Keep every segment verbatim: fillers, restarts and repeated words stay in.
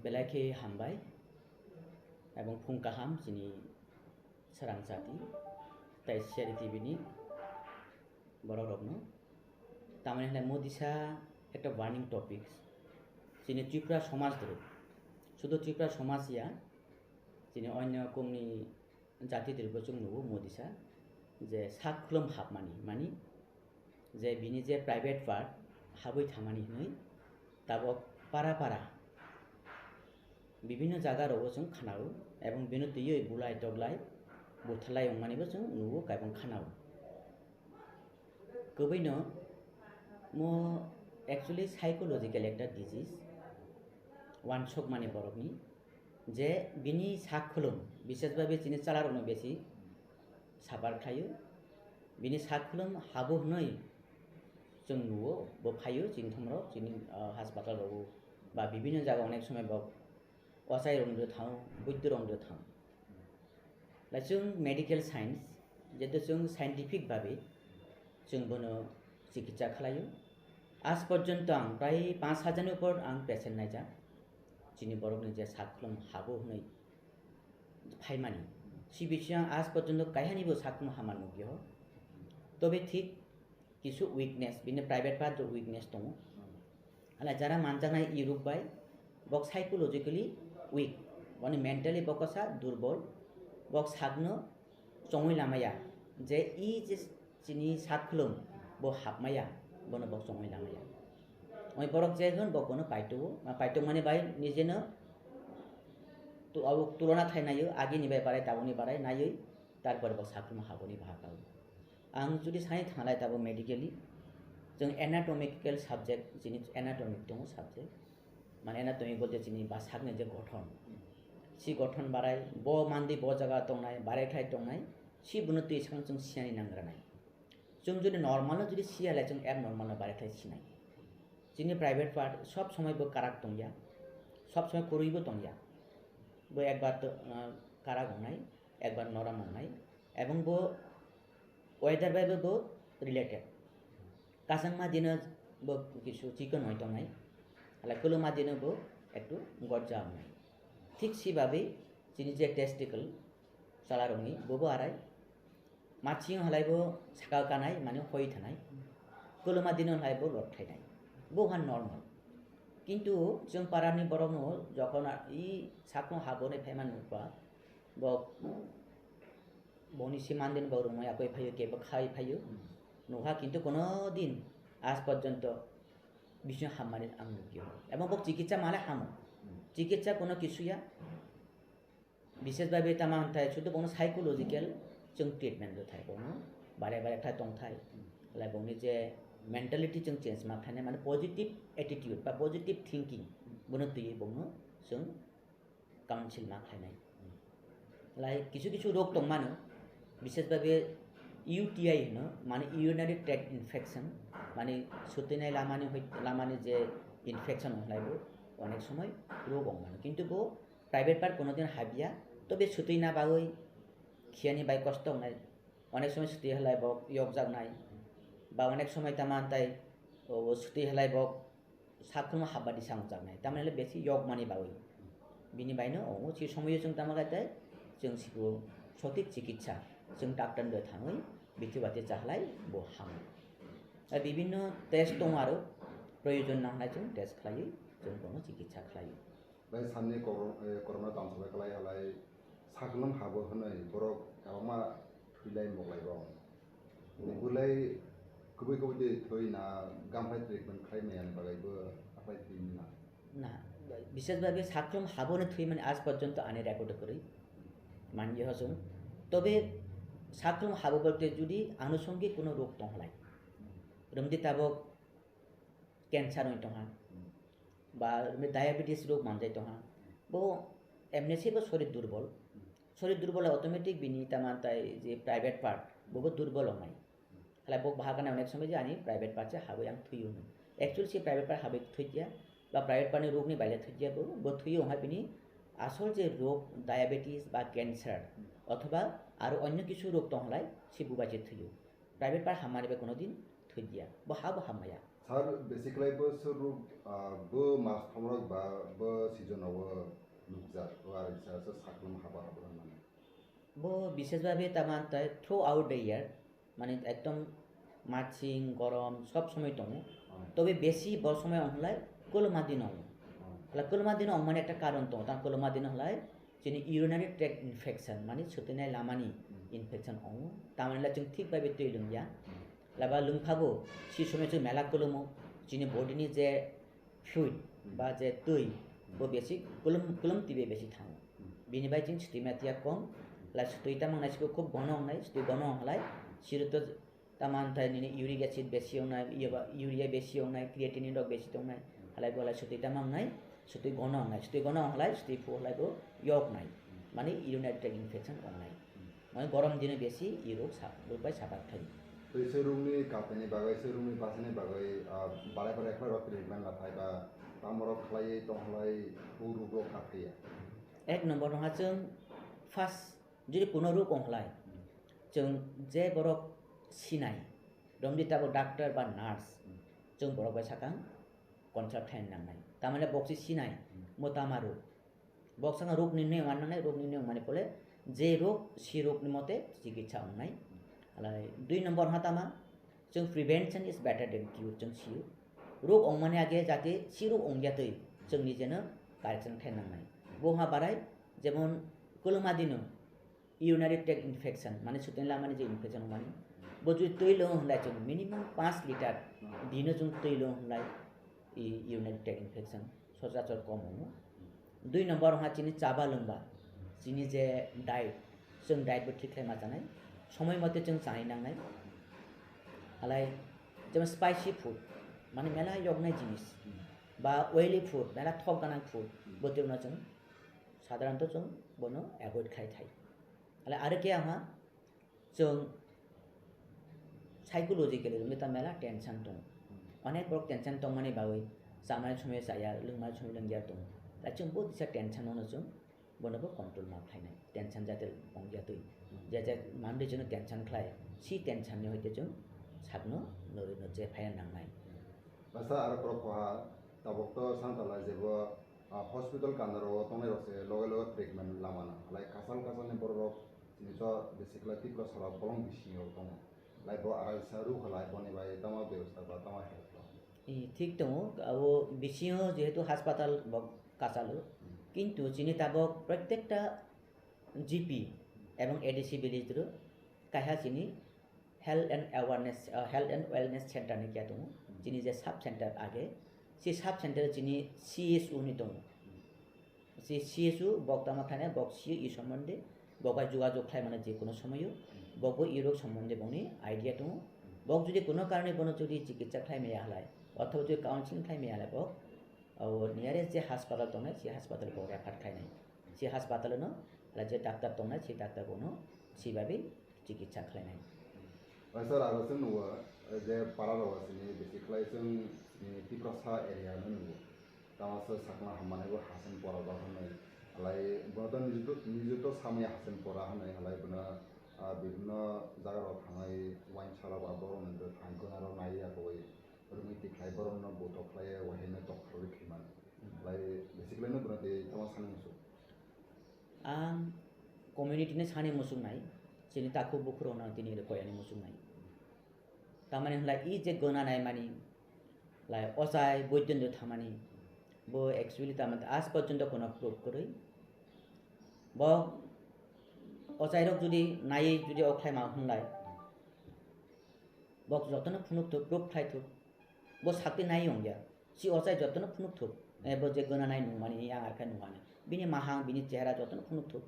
Belai khe hambai, ebong phung kaham chini sarang jati, tai Siyari T V ni borok rokno. Tamani hwnle modisa ekta warning topic. Chini Tripura somaj doro, sudu Tripura somaj ya, chini onyo kumni jati diribo chwng nugo modisa je sak khulum hapmani, mani je bini je private part habwi thangmani hwnwi tabok para para bibinno jaga rogo chwng khanao, ebong bini twiwi bulai toglai buthalai wngmanibo chwng nugo, kaibong khanao. Kwbwino mo actually psychological ekta disease, wansukmani borokni, je bini sak khulum, bisesbabe chini chalarokno besi suffer khlaio, bini sak khulum habo hwnwi chwng nugo, bo phaio chini thumrok, chini, ah, hospital rogo ba bibinno jaga onek somoi bo ochai rok nw thang, buiddu rok nw thang. Lai chwng medical science, jeto chwng scientific babe chwng bono chikitsa khlaio. Aaj porjonto ang prai panch hajar ni upor ang patient naijak. Chini borokni je sak khulum habo hwnwi phaimani. Si bisingo aaj porjonto kaihani bo sak khulum hamar nukya. Tobe thik kisu weakness, bini private part o weakness tongo. Hala jara manjaknai Europe bai, bok psychologically weak, mane mentally bok kosa durbol, bok sakno chongwi lamaya, je i je chini sak khulum bo hapmaya, bono bok chongwi lamaya. Oi borok je hwn bok bono paito, paito mani bai nijeno tu-, abo tulona thai naio, agini bai barai taboni barai naiwi, tarpore bok sak khulum haboni bahai. Ang jodi sai thanglai tabo medically, chwng anatomical subject, chini anatomy tongo subject, mane anatomy bolte chini bwsakni je gothon, si gothon barai, bo mandi bo jaga tongnai, barai khlai tongnai, si bono twi sakno chwng siyani nangranai. Chwng jodi normal no jodi siya le chwng abnormal no barai khlai sinai. Chini private part sob somoi bo karak tongya, sob somoi kwrwi bo tongya. Bo ekbar to, ah, karak wngnai, ekbar norom wngnai, ebong bo weather bai bo, bo related. Kasangma dino bo kisu chikon oi tongnai, hala kwlwma dino bo ektu gorja wngnai. Thik si babe chini je testicle chalarokni bobo arai, machine halai bo saka kanai mane hoi thanai, kwlwma dino halai bo lot thainai, bo han normal. Kintu chwng parani borokno jokhon a-, i sakno haboni phaima nukba, bo boni se mandin bo rwmai akoi phaio, kebo khai phaio. Hmm. Nukha kintu kono din aaj porjonto bising hammani ang nukya. Ebong bo chikitsa male hamo. Hmm. Chikitsa kono kisuya. Bisesbabe tama thai sudu bono psychological chwng treatment do thai bono. Bare bare thai tong thai. Hmm. Lai boni je mentality chwng change ma khainai, mane positive attitude ba positive thinking. Hmm. Bono twi bono chwng counsel ma khlainai. Lai kisu kisu rok tongmano, bisesbabe U T I hino, mane urinary tract infection, mane sutinai lamani hoi-, lamani je infection wnglaibo, onek somoi rok wngmano. Kintu bo private part kono din habya, tobe sutina bagwi khiyani bai kosto wngnai. Onek somoi suti halai bo yokjaknai, ba onek somoi tama tai o suti halai bo sakhulmo habba di samjaknai, tamni hwnle besi yokmani bagwi. Bini baino o si somoyo chwng tama khe tei chwng siku sotik chikitsa, chwng doctor bai thangwi bithi bati chahlai bo hamo. Tei bibinno test tongo aro, proyojon nang khlai chwng test khlaiwi chwng bono chikitsa khlaio. Bai samni kor-, eh, korokno tangsa bai kwlai halai saklwng habo hwnwi borok kwbangma thwilai moklai bo. Ni bwlai kubui kubui de thwi na gamphai treatment khai maya ni bagwi bo aphai thwi na. Na, bisesbabe saklwng habo no thwi mani aaj porjonto ani record kwrwi manya hosung. Tobe saklwng habo bolte jodi anusongik kono rog tong halai, romdi tabok cancer wng tongha, ba romdi diabetes rog manjai tongha, bo emnese bo sorir durbol, sorir durbol automatic bini tama tai je private part bobo durbol wngnai. Halai bo baha gana onek somoi je ani private part se habwi ang thwiyo hwnwi. Actually se private part habwi thwiya ba private part ni rog ni baile thwiya bo, bo thwiyo wngha bini asol je rog diabetes ba cancer othoba aro onno kisu rog tong halai se bubachi thwiyo. Private part hammani bai kono din thwiya. Bo ha bo hammaya. Sir, basically bo swrwk, ah, bo mas thomrok ba bo season o nukjak, o ari sa, sa saklum haba haba mani. Bo bishes bhabe taman tai throughout the year, mane ekdom masing, gorom, sob somoi tongo. Oh. Tobe besi bo somoi ong lai koloma dino ong. Oh. Hala koloma dino ong mani ekta karon tongo, tang koloma dino hlai chini urinary tract infection, mane swtwinai lamani Hmm. infection ong. Tamani la chwng thik bhabe twi lwngya. Hmm. Laba lwngphago, si somoi chwng mela kolomo, chini body ni je fluid Hmm. ba je twi, bo Hmm. besi kolom, kolom tibe besi thango. Hmm. Bini bai chwng swtwi ma tiya kom, la swtwi tamang nai siko khub gono ong nai, swtwi gono ong hlai, siro to taman thai nini uric acid besi ong nai, iya ba urea besi ong nai, creatinine rok besi tong nai, halai bo lai swtwi tamang nai, swtwi gono ong nai, swtwi gono ong hlai, swtwi phu hlai bo yok nai, mane urinary tract infection ong nai. Mane gorom dino besi i rok sa, rok bai sapak thai. Tei se rokni kapini bagwi, se rokni bachani bagwi, ah, barai barai khlai rok treatment la phai ba, tamo rok khlaiwi tong hlai, o rok rok kap thai ya. Ek number no ha chwng first jodi kuno rok ong hlai, Hmm. chwng je borok sinai, romdi tabo doctor ba nurse, Hmm. chwng borok bai sakang consult khlai nangnai. Tamani bok si sinai, Hmm. mo tama rok. Bok saka rok ni nung wan nangnai, rok ni nung mani pole je rok si rok ni mote chikitsa ong nai. Alai dui number ha tama, chwng prevention is better than cure chwng sio. Rok ong mani age jate si rok ong ya twi chwng ni jeno correction khlai nangnai. Bo ha barai jemon koloma dino urinary tract infection, mane swtwini lamani je infection mani, bo jodi twi lo hwnlai chwng minimum panch litre dino chwng twi lo hwnlai i urinary tract infection sochorachor kom wngo. Dui number wngkha chini chaba lwngba, chini je diet, chwng diet bo thik khlai ma chanai, somoi mote chwng chanai nangnai. Alai jemon spicy food, mane mela yoknai jinis, ba oily food, mela thok ganang food, bo twi no chwng sadharanto chwng bono avoid khai thai. Alai aro khe aha chwng psychologically wngwi ta mela tension tongo. Onek borok tension tongmani bagwi chamani somoi chaya, lwngmani somoi lwngya tongo. Ta chwng bo kisa tension no chwng bono bo control ma khlainai. Tension jate ongya twi. Je je manwi chwngno tension khlai, si tension ni hoite chwng sakno norwi no je phaiya nangnai. Basa aro borok koha tabuk to santa lai jebo, ah, hospital kandaro tongnai rok se loge loge treatment lamana. Halai kasal kasal ni borok rok chini to basically Tripura salo bolong bisingo tongo. Lai bo araisa ruk halai boni bai tamo bebostha ba tamo help rok. I, thik tongo, abo bisingo jehetu haspatal bo kasalo, Hmm. kintu chini tabok prottekta G P ebong A D C village ro kaiha chini health and awareness, ah, health and wellness center ni kya tongo. Hmm. Chini je sub center age, si sub center chini C S U ni tongo. Hmm. Si C S U bok tamo thane bok sio i sombonde, bok bai jogajog khlai mano je kono somoyo, Hmm. bok bo i rok sombonde bokni idea tongo. Hmm. Bok jodi kono karone bono jodi chikitsa khlai maya halai, othoba jodi counseling khlai maya halai bok, o nearest je haspatal tongnai, si haspatal bok refer khlainai. Si haspatal no, la je doctor tongnai, si doctor bono si babi chikitsa khlainai. Bai sir, aro chwng nugo, eh, je para rogo chini bisi khlai chwng chini Tiprasa area no nugo. Tamo se sakno hammani bo Hasen pora ba hwnwi. Halai bono to nijuto, nijuto samya Hasen pora hwnwi halai bono, ah, bibhinno jaga rok thangwi wainsa rok ba borok ni thang gana rok nai ya koi rwngwi tikhlai borok no buto khlai ya wahai no tok kharwi thwi mano. Halai basically no bono tei tamo sani muchung. Ang community ni sani muchungnai, chini takhuk bukhuk rokno tini rwkoi ani muchungnai. Tamani hwnlai i je gona naimani, lai ochai boidonjo thamani, bo actually tamani aaj porjonto kono proof kwrwi. Bo ochai rok jodi naiwi jodi o khlaima hwnlai, bo jotono phunuk thuk, proof khlai thuk. Bo sakti nai wngya. Si ochai jotono phunuk thuk. Eh, bo je gona nai nungmani, yang arkha nungmani. Bini mahang, bini chehra jotono phunuk thuk.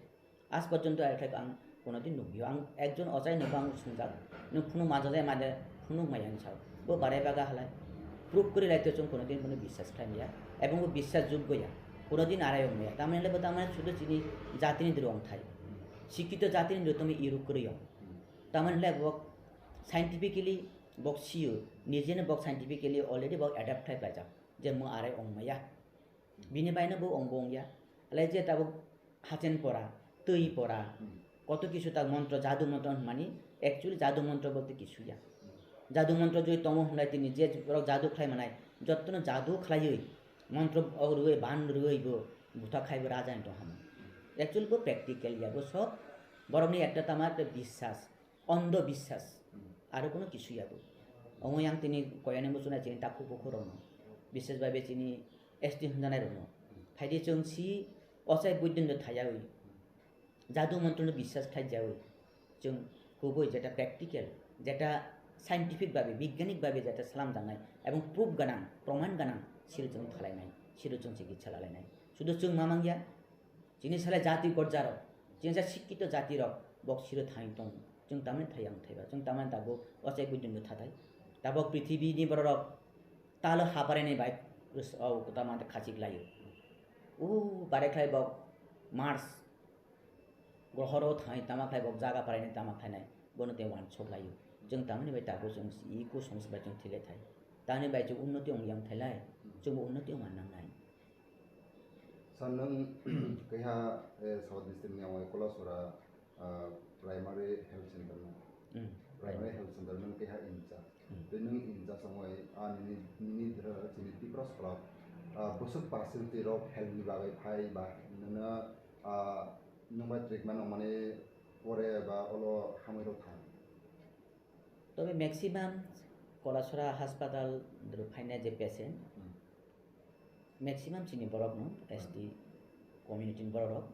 Aaj porjonto arkha ang kono din nugyo. Ang ekjon ochai nugo ang sungjak. Nung phunuk maja jai made phunuk maya ang sao. Bo barai baga halai. Proof kwrwi lai to chwng kono din bono biswas khlai maya. Ebong bo biswas joggo ya. Kono din arai wng maya. Tamani le bo tamani sudu chini jatini dwrong thai. Sikito jatini dwrong tongwi iruk kwrwi wng. Tamani le bo scientifically bok sio, nijeno bok scientifically already bok adapt khai paijak, je mo arai ong maya. Bini baino bo ong bo ongya. Alai je tabuk hachen pora, twi pora, Hmm. koto kisu tak montro, jadu montro hwnmani, actually jadu montro bolte kisu ya. Jadu montro joi tongo hwnlai tini je borok jadu khlai manai, jottono jadu khlaiwi, montro o rwui, ban rwui bo buthak khai bo raja ni tong hamo. Actually bo practical ya, bo sob borokni ekta tama ekta biswas, ondho biswas, aro kono kisu ya bo. Omo yang tini koyani muchunai chini takhuk bukhuk rokno, bishes bhabe chini S T hwnjanai rokno. Phaidi chwng si ochai buidin do thayawi. Jadu montrono biswas khlai jawi, chwng kubui jeta practical, jeta scientific babe, bigyanik babe jeta slam janai, ebong proof ganang, proman ganang, siro chwng thalainai, siro chwng chikitsa lalainai. Sudu chwng mamang ya, chini sale jati gorjarok, chini sa sikkito jati rok, bok siro thai tong, chwng tamani thai ang thaiba, chwng tamani tabuk ochai buidin do thatai. Tabok prithibi ni bororok talo haparai ni bai, o tamani khachik laio. O bare khlai bok Mars, grohoro thai tama khlai bok jaga parai ni tama khlainai, bono tei uansuk laio. Chwng tamani bai tabuk chwng i kusongsa bai chwng thile thai. Tamni bai chwng unnoti ong yang thailai, chwngbo unnoti ong nang nai. Sir, nwng keha, eh, South District ni ongoi Kolasora, ah, Primary Health Center no. Hmm. Primary Health Center nwng keha incha. Hmm. Tei nwng incha songoi, ah, nini, nini dra chini Tripura sorok, ah, bwswk percent rok health ni bagwi phai ba nwngnw, ah, nwng bai treatment ongmani pore ba olo hamwi rok thang. Tobe maximum Kolasora hospital dwrwi phainai je patient, Hmm. maximum chini borok no, S T community ni borok rok.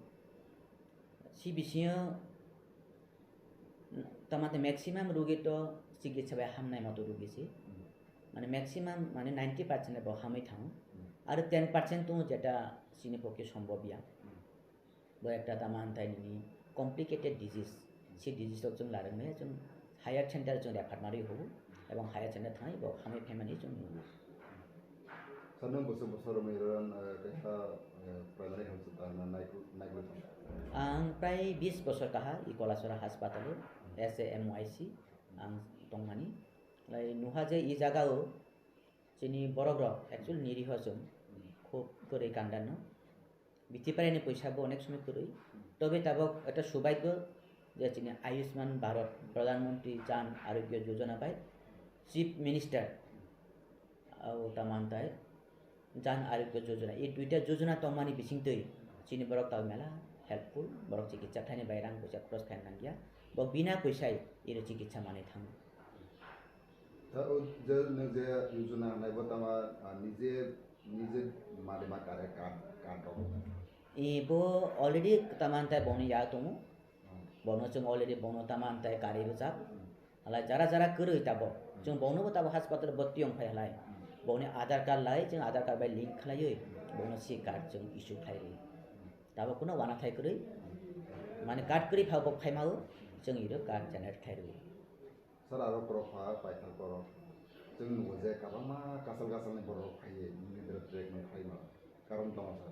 Si bisingo tamate maximum rugi to chikitsa bai hamnai moto rugi se. Hmm. Mane maximum mane ninety percent bo hamwi thango. Hmm. Aro ten percent tongo jeta chini pokhe sombhob ya. Hmm. Bo ekta tama antai nini complicated disease. Si disease rok chwng larwk maya chwng higher center chwng refer narwi hubu, ebong higher center thangwi bo hamwi phaimani chwng nugo. Sir, nwng bwswk bwswk romwi ron, eh, kaisa, eh, primary health center no naiku-, naigwi tongo? Ang prai bis bosor kaha i Kolasora hospital o, S A M Y C ang tongmani. Lai nuha je i jaga o chini borok rok actually niriho chwng khub kwrwi kandano. Biti parai ni poisa bo onek somoi kwrwi. Tobe tabok ekta subaigo je chini Ayushman Bharat Pradhan Mantri Jan Arogya Yojana bai Chief Minister, ah, o tamo antai Jan Arogya Yojana. I duita yojana tongmani bisingtwi chini borok tabok mela helpful, borok chikitsa khlaini bai rang poisa khoroch khaina nangya. Bo bina poisai iro chikitsa manwi thango. Ta o je nwng je yojana nai bo tama, ah, nije, nije made ma kare card, card rok. I bo already tamo antai boni ya tongo. Hmm. Bono chwng already bono tamo antai kari rwjak. Hmm. Hala jara jara kwrwi tabo. Hmm. Chwng bono bo tabo hospital bhorti ong phai halai. Hmm. Boni Aadhaar card lai, chwng Aadhaar card bai link khlaiwi, hmm, bono si card chwng issue khlai rwi. Hmm. Tabo kuno wana thai kwrwi. Mane card kwrwi pha bo phaimao, chwng iro card generate khlai rwi. Sir, aro borok pha paithak borok. Chwng nugo je kwbangma kasal kasalni borok phaiwi nini dwrwk trek nung khlaima. Karon tamo sir?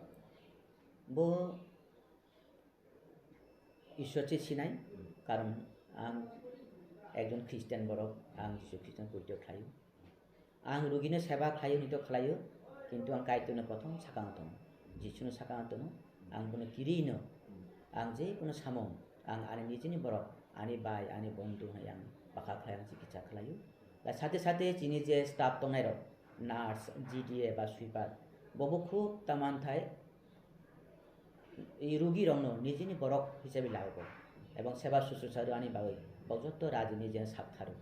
Bo Ishwar se sinai, hmm, karon ang ekjon Christian borok, ang Jisu Khristo no pujo khlaio. Ang rugino seba khlaio, nito khlaio, kintu ang Kaitorno prothom sakang tongo, Jisuno sakang tongo, ang bono kirino, ang je kono samung, ang ani nijini borok, ani bai, ani bondhu hai ang bwkha khlai ang chikitsa khlaio. Lai sate sate chini je staff tongnai rok, nurse, G D A ba sweeper, bobo khub taman thai, I rugi rokno nijini borok hisabe lago, ebong seba sususa rwani bagwi bok jotto raji nijini sak tharo.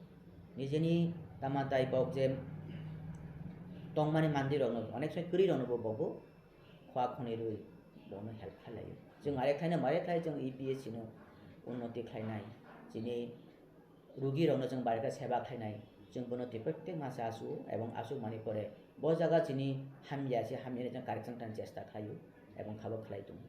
Nijini tama tai bok je tongmani mandirokno onek somoi kwrwirokno bo bobo khwa khwnwi rwi bokno help khlai laio. Chwng are khlaino mare khlai chwng E P S C no unnoti khlainai, chini rugi rokno chwng barika seba khlainai, chwng bono twi protek masa asu ebong asuk mani pore bo jaga chini hamya se hamya ni chwng correction khlaina chesta khlaio ebong khabo khlai tongo.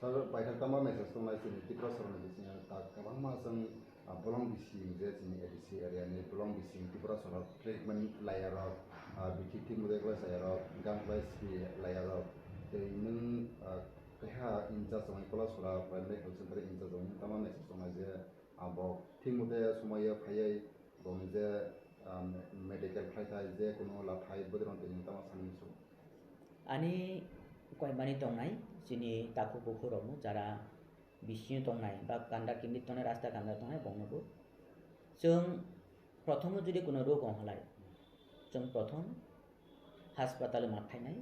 Sir, paithak tamo message tongnai chini Tripura sorokni bisingo tak kwbangma chwng, ah, bolong bising je chini A D C area ni bolong bising Tripura sorok treatment laiyarok, ah, bithi thik mudai khlai saiyarok, gang khlai si laiyarok, tei nwng, ah, keha in charge tongnai Kolasora primary health center in charge tongnai tamo message tongnai je, ah, bo thik mudai somoio phaiwi bokni je, ah, medical khlai thai je kuno la thai bwdrong tini tamo sanwi muchung. Ani koimani tongnai chini takhuk bukhuk rokno jara bisingo tongnai ba kanda kindi tongnai rasta kanda tongnai boknobo chwng Prothom jodi kuno rog ong halai, chwng prothom hospital ma thainai,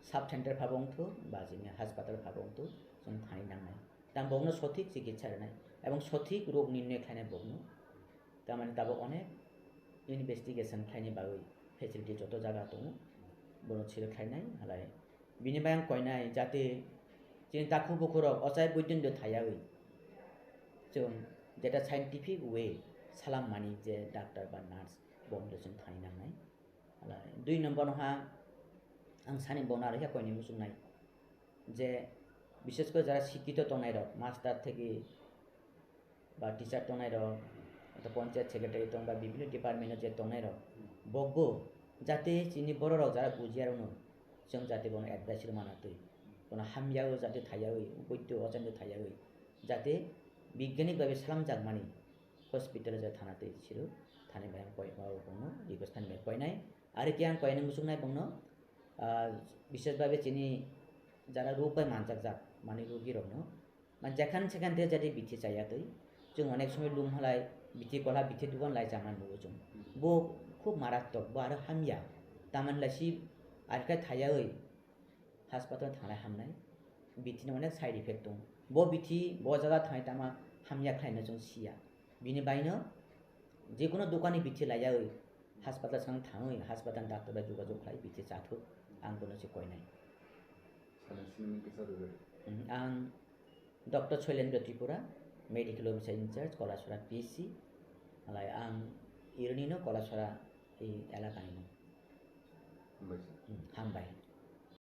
sub center phabo wngthu ba chini hospital phabo wngthu, chwng thani nangnai. Tamo bokno sothik chikitsa rwnai ebong sothik rog nirnoi khlainai bokno. Tamani tabuk onek investigation khlaini bagwi facility joto jaga tongo, bono chiri khlainai halai. Bini bai ang koinai jate chini takhu bukhurok ochai buidin do thaiyawi chwng jeta scientific way salammani je doctor ba nurse bomdo chwng thani nangnai. Halai dui number no ha ang sani bono arokhe koinai muchungnai je bishes kore jara sikito tongnai rok master theke ba teacher tongnai rok, ata panchayat secretary tong ba bibhinno department o je tongnai rok, bokbo jate chini borok rok jara bujiya rokno chwng jate bono advice rwmana twi, bono hamya o jate thaiyawi, boiddo ochando thaiyawi, jate bigyanik babe salamjakmani hospital o jate thana twi siro thani bai ang koi, bono request thani bai koinai. Ari khe ang koinai muchungnai bongno, ah, bishes babe chini jara rog bai manjakjak mani rogi rokno Mane jekhan sekhan de jadi bithi chaya twi. Chwng onek somoi lum halai bithi kola bithi dugan lai chama nugo chwng. Bo khub marattok, bo aro hamya. Taman lai si arkai thaya oi hospital thanglai hamnai. Bithi ni onek side effect tong. Bo bithi bo jaga thai tama hamya khlai no chwng siya. Bini baino jekono dukani bithi laiya oi hospital sang thangwi hospital doctor bai jogajog khlai bithi chathuk ang bono se koinai. Sana sinimung kisa rwgwi. Hmm, ang Doctor Shoilendra Tripura, Medical Officer in Charge, Kolasora P C, alai ang irinino Kolasora i elakani no. Hambai sir. Hmm, hambai.